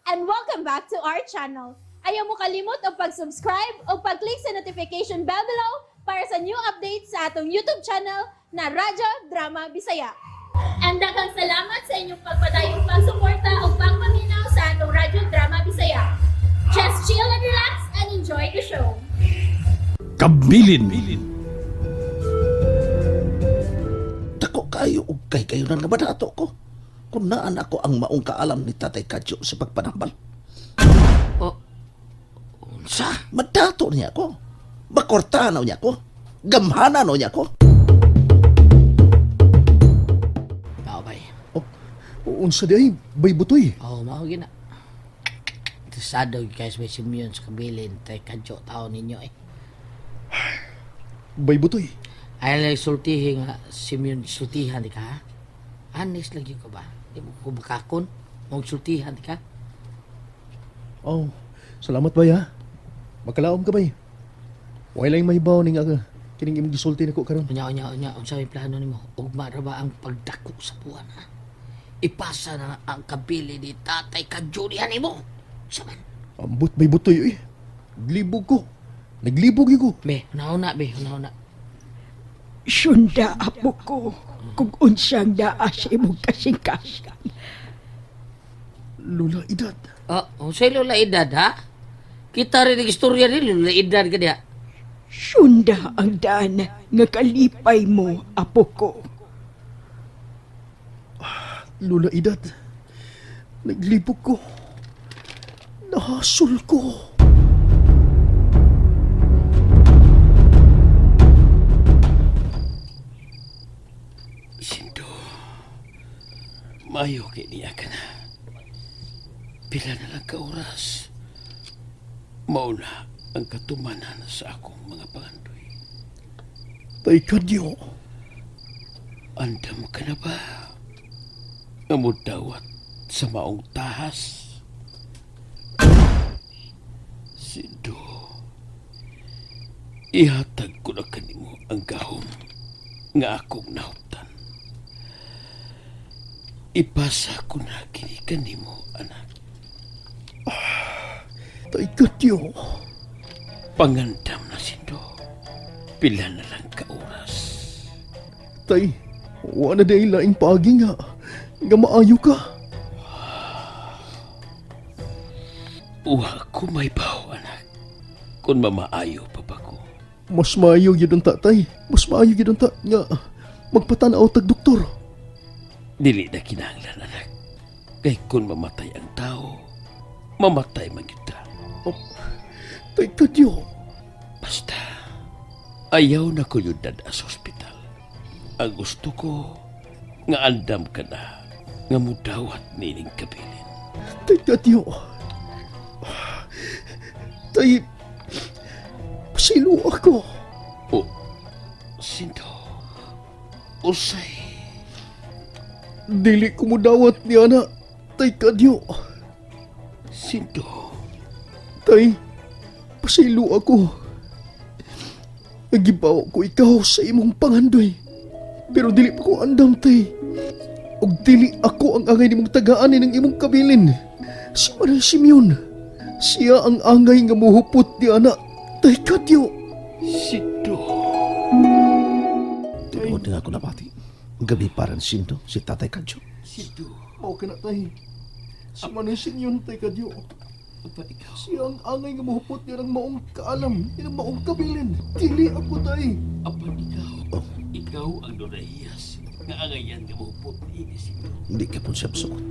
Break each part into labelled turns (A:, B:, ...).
A: And welcome back to our channel. Ayaw mo kalimot og pag-subscribe o pag-click sa notification bell below para sa new updates sa atong YouTube channel na Radyo Drama Bisaya. And daghang salamat sa inyong pagpadayong pagsuporta o pagpaminaw sa atong Radyo Drama Bisaya. Just chill and relax and enjoy the show.
B: Kabilin.
C: Dako kayo og kay kayo na nabadato ko. Kung naan ako ang maong kaalam ni Tatay Kadyo sa pagpanambal.
D: O, unsa?
C: Madato niya ako. Makortanaw niya ako. Gamhana niya ako.
D: Mao bay.
E: Oh, unsa di ay, bay butoy.
D: Oh, mao gina. Interesado gyud kayo sa may Simeon sa kabilin tay kadyo tao ninyo eh.
E: Bay butoy.
D: Ay lang sultihi nga Simeon sultihan di ka ha? Honest lagi ko ba? Di mo ko bakakon? Mong sultihan di ka?
E: Oh, salamat bay ha. Makalaom ka bay. Way lang mahibaw ning aga kining imong gisulti nako karon.
D: Unya, unya, unya, unsa may plano nimo? Ugma ra ba ang pagdako sa buwan ha? Ipasa na ang kabili ni Tatay Kadyo diha nimo. Sa man?
E: Ambot bay butoy oy. Naglibog ko. Naglibog gyud ko.
D: Be, una-una, be, una-una.
F: Sunda apo ko kung unsang daa sa imong kasingkasan.
E: Lola edad.
D: Oh, unsay lola edad ha? Kita rin ang istorya ni lola edad ka diha.
F: Sunda ang daan nga kalipay mo, apo ko.
E: Lola edad. Naglibog ko. Nahasol ko.
B: Sindo. Mayo kay niya ka na. Pila na lang ka oras. Mauna ang katumanan sa akong mga pangandoy.
E: Tay Kadyo.
B: Andam ka na ba? Nga mudawat sa maong tahas. Sindo, ihatag ko na kanimo ang gahom nga akong nahuptan. Ipasa ko na kini kanimo, anak.
E: Tay Kadyo.
B: Pangandam na, Sindo. Pila na lang ka oras.
E: Tay, wa na day laing paagi nga. Nga maayo ka.
B: Uwa ko may baw, anak. Kung mamaayo pa ba ko.
E: Mas maayo gyud ang tatay. Mas maayo gyud ang ta nga magpatanaw tag doktor.
B: Dili na kinahanglan, anak. Kay kung mamatay ang tao, mamatay man gyud ta.
E: Oh, Tay Kadyo.
B: Basta, ayaw na ko yun dad sa ospital. Ang gusto ko, nga andam ka na, nga mudawat nining kabilin.
E: Tay Kadyo. Tay, pasilo ako.
B: O, Sindo, usay,
E: Dili ko mudawat ni ana. Tay Kadyo.
B: Sindo,
E: Tay, pasilo ako. Nagibaw ko ikaw sa imong pangandoy. Pero dili pa ko andam, tay. Og dili ako ang angay nimong tagaan ng imong kabilin. Si Maria Simeon. Siya ang angay nga muhupot ni ana. Tay Kadyo.
B: Sindo.
C: Tinuod nga ako nabati. Gabi paran sindo si Tatay Kadyo.
B: Sindo,
E: Mao ka na, tay. Si Maria Simeon, tay Kadyo.
B: apa ikaw?
E: Siya ang angay nga muhupot niya ng maong kaalam, niya ng maong kabilin. Dili ako, tay.
B: Apan ikaw,
C: Oh.
B: ikaw ang dunahiyas, nga angayan nga mohupot ni Sindo.
C: Hindi ka po siya masugot.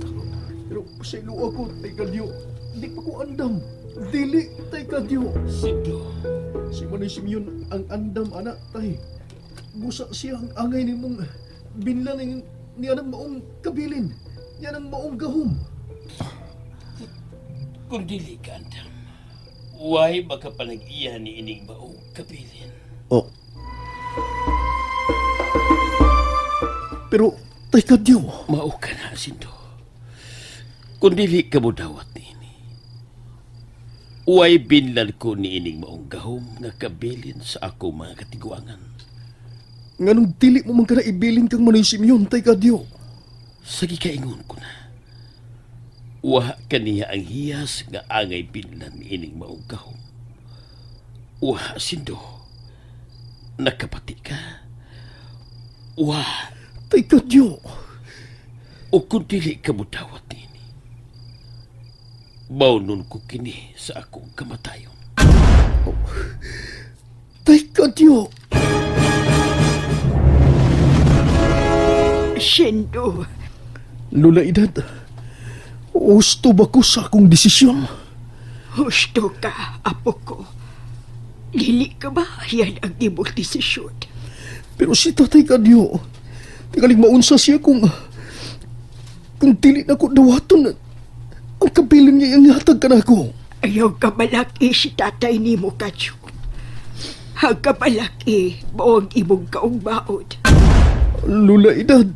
E: Pero pasaylo ako, tay Kadyo. Di pa ko andam. Dili, tay Kadyo.
B: Sindo,
E: Si Manoy Simeon ang andam, anak, tay. Busa siya ang angay ni mong binla ni, ni anang maong kabilin. Ni anang maong gahom.
B: Kung dili ka andam, why makapanag-iya ni ining maong kabilin?
C: Oh,
E: Pero, tay Kadyo,
B: Mao ka na, Sindo. Kung dili ka mo dawat niini, way binlan ko ni ining maong gahom nga kabilin sa ako mga katiguangan.
E: Nganong dili mo man ka na ibilin kang Manoy Simeon, tay Kadyo.
B: Sa gikaingon ko na, Wa kaniya ang hiyas nga angay binlan ining maong gahom. Wa, Sindo. Nakapati ka. Wa.
E: Tay Kadyo,
B: O kung dili ka mo dawat nini. Baunon ko kini sa akong kamatayon.
E: Tay Kadyo.
F: Shindo,
E: Lula edad, husto ba ko sa akong desisyon?
F: husto ka, apo ko. Dili ka ba yan ang imong desisyon?
E: Pero si Tatay Kadyo, tingaling maunsa siya kung dili na ko dawaton ang kabilin niya ang hatag ka na ako.
F: Ayaw ka malaki si tatay nimo, Kadyo. Ang kamalaki mao ang imong kaugmaon.
E: Lula edad,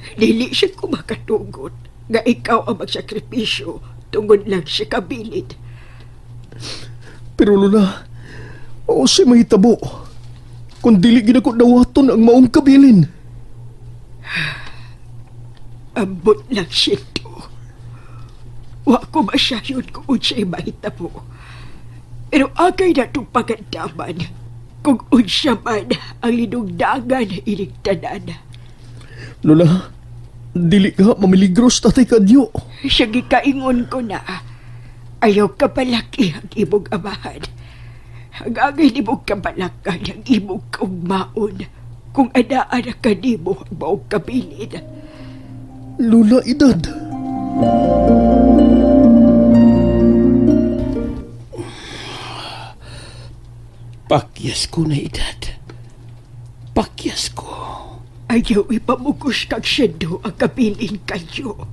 F: Dili siya kumakatugot nga ikaw ang magsakripisyo tungod lang sa kabilid.
E: pero Lula, o siya mahitabo. Kung dili gid ako dawaton ang maong kabilin.
F: Ambot lang sito. Wa ko masyayon kung unsa'y mahitabo. Pero agay na itong pagandaman kung unsa man ang linugdangan ining tanan.
E: Lola, dili ka mamiligros Tatay Kadyo.
F: Siya gikaingon ko na, ayaw ka palaki ang imong amahan. Ang agay nimong kabalakan ang imong kaugmaon kung anaa na kanimo ang maong kabilin.
E: Lula edad.
B: Pakyas ko na edad. Pakyas ko.
F: Ayaw ipamugos kag sendo ang kabilin kayo.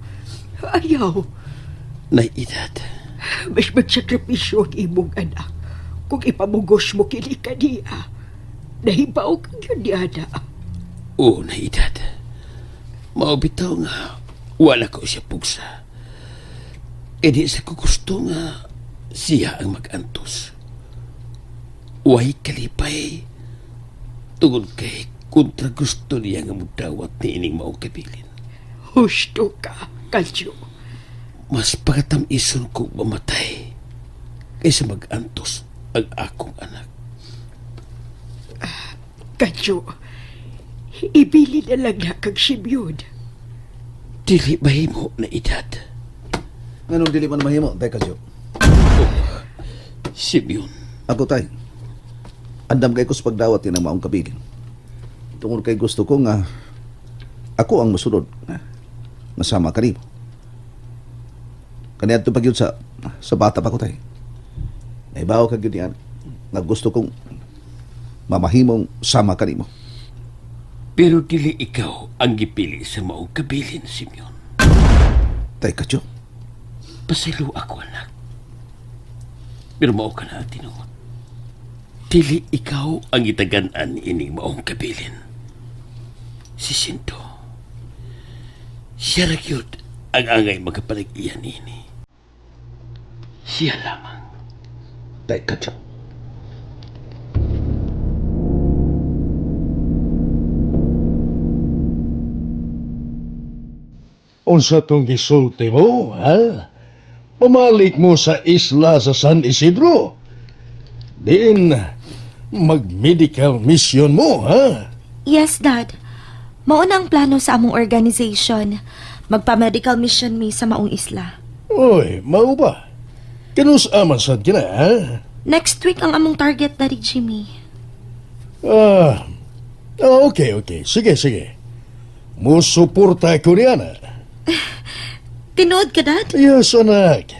F: Ayaw,
B: Na edad.
F: mas magsakripisyo ang imong anak kung ipamugos mo kini kaniya. Nahibaw kang yun ni ana.
B: Oo, na edad. Maubitaw nga, wala ko siya pugsa. E di sa ko gusto nga, siya ang mag-antos. Way kalipay. Tungod kay kontra gusto niya nga mudawat ni ining maong kabilin.
F: Husto ka, Kalyo.
B: Mas pagatamison kong mamatay kaysa mag-antos ang akong anak.
F: Kadyo, ibili na lang na kag Simeon.
B: Dili mahimo na edad.
C: Nganong dili man mahimo, Tay Kadyo?
B: Simeon,
C: Ako tay. Andam kay ko sa pagdawat ni ng maong kabilin. Tungod kay gusto ko nga ako ang mosunod nga nasama kanimo. Kaniadto pa gyud sa bata pa ko tay. Naibaw ka gyud niyan nga gusto kong mamahimong sama kanimo.
B: pero dili ikaw ang gipili sa maong kabilin, Simeon.
C: Tay Kadyo,
B: Pasaylo ako, anak. Pero mao ka na tinuod. Dili ikaw ang itagan-an ining maong kabilin. Si Sinto. Siya ra gyud ang angay magkapalag-iyan ini. Siya lamang.
C: Tay Kadyo.
G: Unsa tong gisulti mo, ha? Pamalik mo sa isla sa San Isidro. Diin, mag-medical mission mo, ha?
H: Yes, Dad. Mauna ang plano sa among organization. Magpa-medical mission mi sa maong isla.
G: Uy, mao ba? Kanus aman sad kina, ha?
H: Next week ang among target, Daddy Jimmy.
G: Ah, ah, okay, okay. Sige, sige. Musuporta ko niya na.
H: Tinuod ka, Dad?
G: Yes, anak.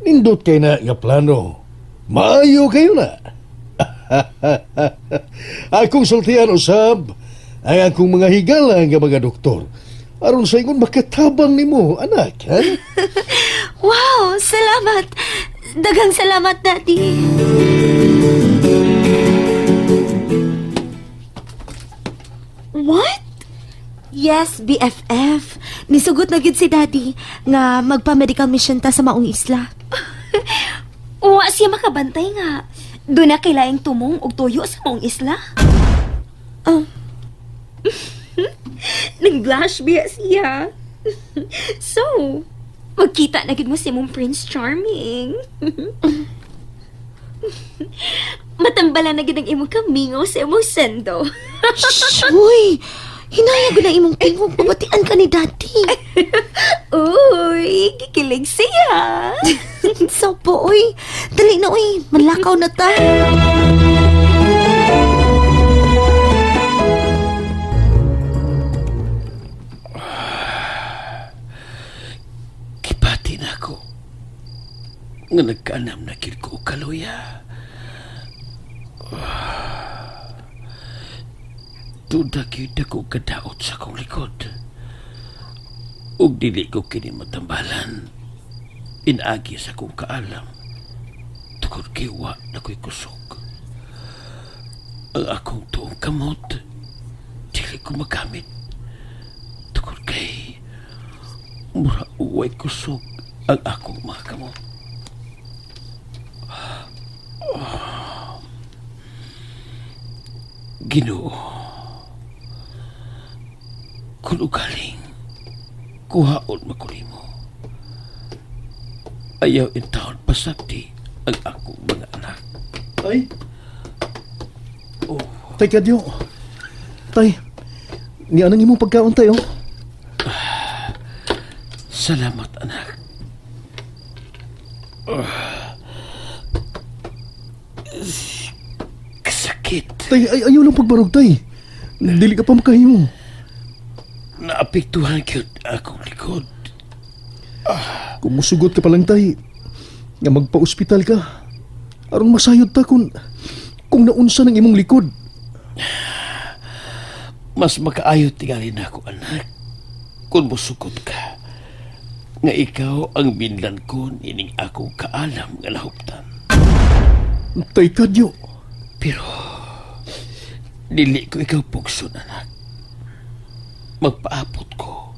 G: Nindot kay na nga plano. Maayo kayo na. Akong sultian usab ang akong mga higala nga mga doktor. Aron sa ingon makatabang nimo, anak, ha?
H: Wow! Salamat! Daghang salamat, Daddy! What? Yes, BFF. Nisugot na gid si Daddy nga magpa-medical mission ta sa maong isla.
I: Wa siya makabantay nga. Doon na kailaing tumong og tuyo sa maong isla.
H: Oh.
I: Nang blush biya siya. So, Magkita na gid mo si imong Prince Charming. Matambala na gid ang imong kamingaw sa imong sendo.
H: Shh, uy! Hinaya ko na imong tingog. Pabatian ka ni Daddy.
I: Uy, gikilig siya.
H: Sopo, uy. Dali na, uy. Malakaw na ta.
B: Kipati na ako. Nga nagkaanam na gid ko og kaluya. Duda gyud ako kadaot sa akong likod. Ug dili ko kini matambalan. Inaagi sa akong kaalam. Tungod kay wa na ko'y kusog. Ang akong tuong kamot, dili ko magamit. Tungod kay mura uway kusog ang akong mga kamot. Ginoo, kung ugaling, kuhaon makulimo. Ayaw intawon pasakti ang akong mga anak.
E: Tay. Oh. Tay Kadyo. Tay. Ni anang imong pagkaon tayo?
B: Salamat, anak. Kasakit.
E: Tay, ay, ayaw lang pagbarog, tay. Dili ka pa makahimo.
B: Naapektuhan gyud akong likod.
E: Kung musugot ka pa lang, tay, nga magpa-ospital ka. Aron masayod ta kung naunsa ng imong likod.
B: Mas makaayo tingali na ako, anak. Kung musugot ka, nga ikaw ang binlan ko ining akong kaalam nga nahuptan.
E: Tay Kadyo.
B: Pero, dili ko ikaw pugson, anak. Magpaapot ko.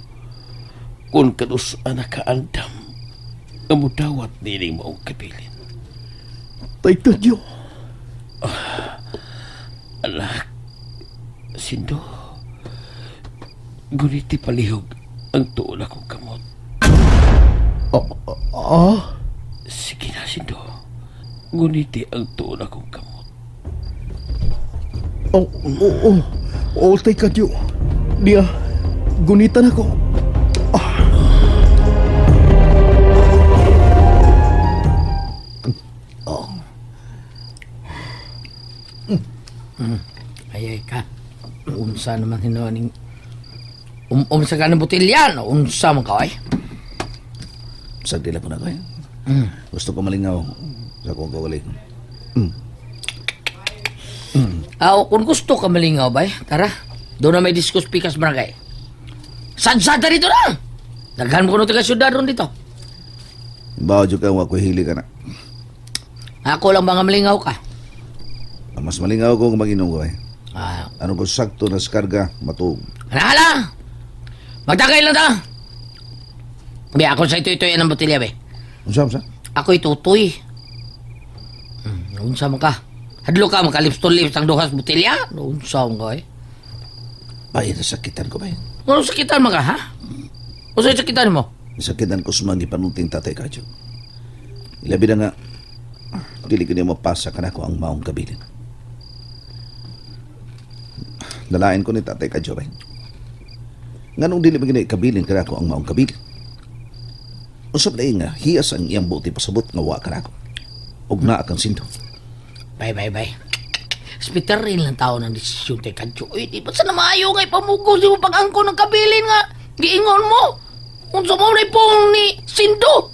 B: Kung kanus anak kaandam, nga mudawat nining maong kabilin.
E: Tay Kadyo.
B: Anak, sindo, guniti palihog ang tuon akong kamot.
E: Ah, ah,
B: Sige na, sindo. Nguniti ang tuon akong kamot.
E: oh, oh, oh, oh, tay Kadyo. Diya, gunitan ako.
D: Ay, ay ka. Unsa naman hinuaning um sa ka ng botelya, no? Unsa man ka, ay?
C: Sagdi lang ko na kayo. Gusto ko malingaw sa akong kawali.
D: Ah, kung gusto ka malingaw, bay, tara. Doon na may discos pikas barangay. Sadsada dito na! Daghan mo kuno taga syudad ron dito.
C: Bawo jud ka wa ko hili ka na.
D: Ako lang mga malingaw ka.
C: Mas malingaw ko kung mag-inom ko eh.
D: Ah,
C: Ano ko sakto na skarga matuog.
D: hala! Magdagay lang ta! Be, ako sa ito-ito yan ang botelya, be.
C: Unsa unsa?
D: Ako'y tutoy. Unsa man ka? Hadlo ka, makalips to lips ang duhas botelya? Unsa man ka, eh?
C: Ay, nasakitan ko ba? Eh?
D: Ano sakitan man ka, ha? Unsa sakitan mo?
C: Nasakitan ko sa mga gipanunting tatay kadyo. Ilabi na nga, dili ko niya mapasa ka na ko ang maong kabilin. Nalain ko ni tatay kadyo ba? Nganong dili man gini kabilin ka na ko ang maong kabilin? Usap na nga, hiyas ang iyang buti pasabot nga wa ka na ako. Ug naa kang sindo.
D: Bye, bye, bye. Spiterin lang tao ng desisyon kay Kadyo. Uy, di ba sana maayo nga ipamugos di mo pag-angko ng kabilin nga. Giingon mo. Unsa mo na ipong ni Sindo.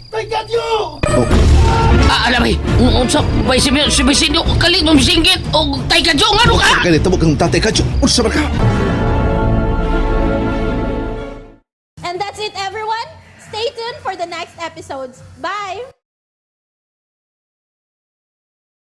G: Tay Kadyo!
C: Oh,
D: Ah, alam eh. Unsa, bay si, si, si Sindo, kalit mo singgit. O tay Kadyo, nga ka?
C: kaya tabo kang tatay kadyo. Unsa man ka?
A: And that's it, everyone. Stay tuned for the next episodes. Bye!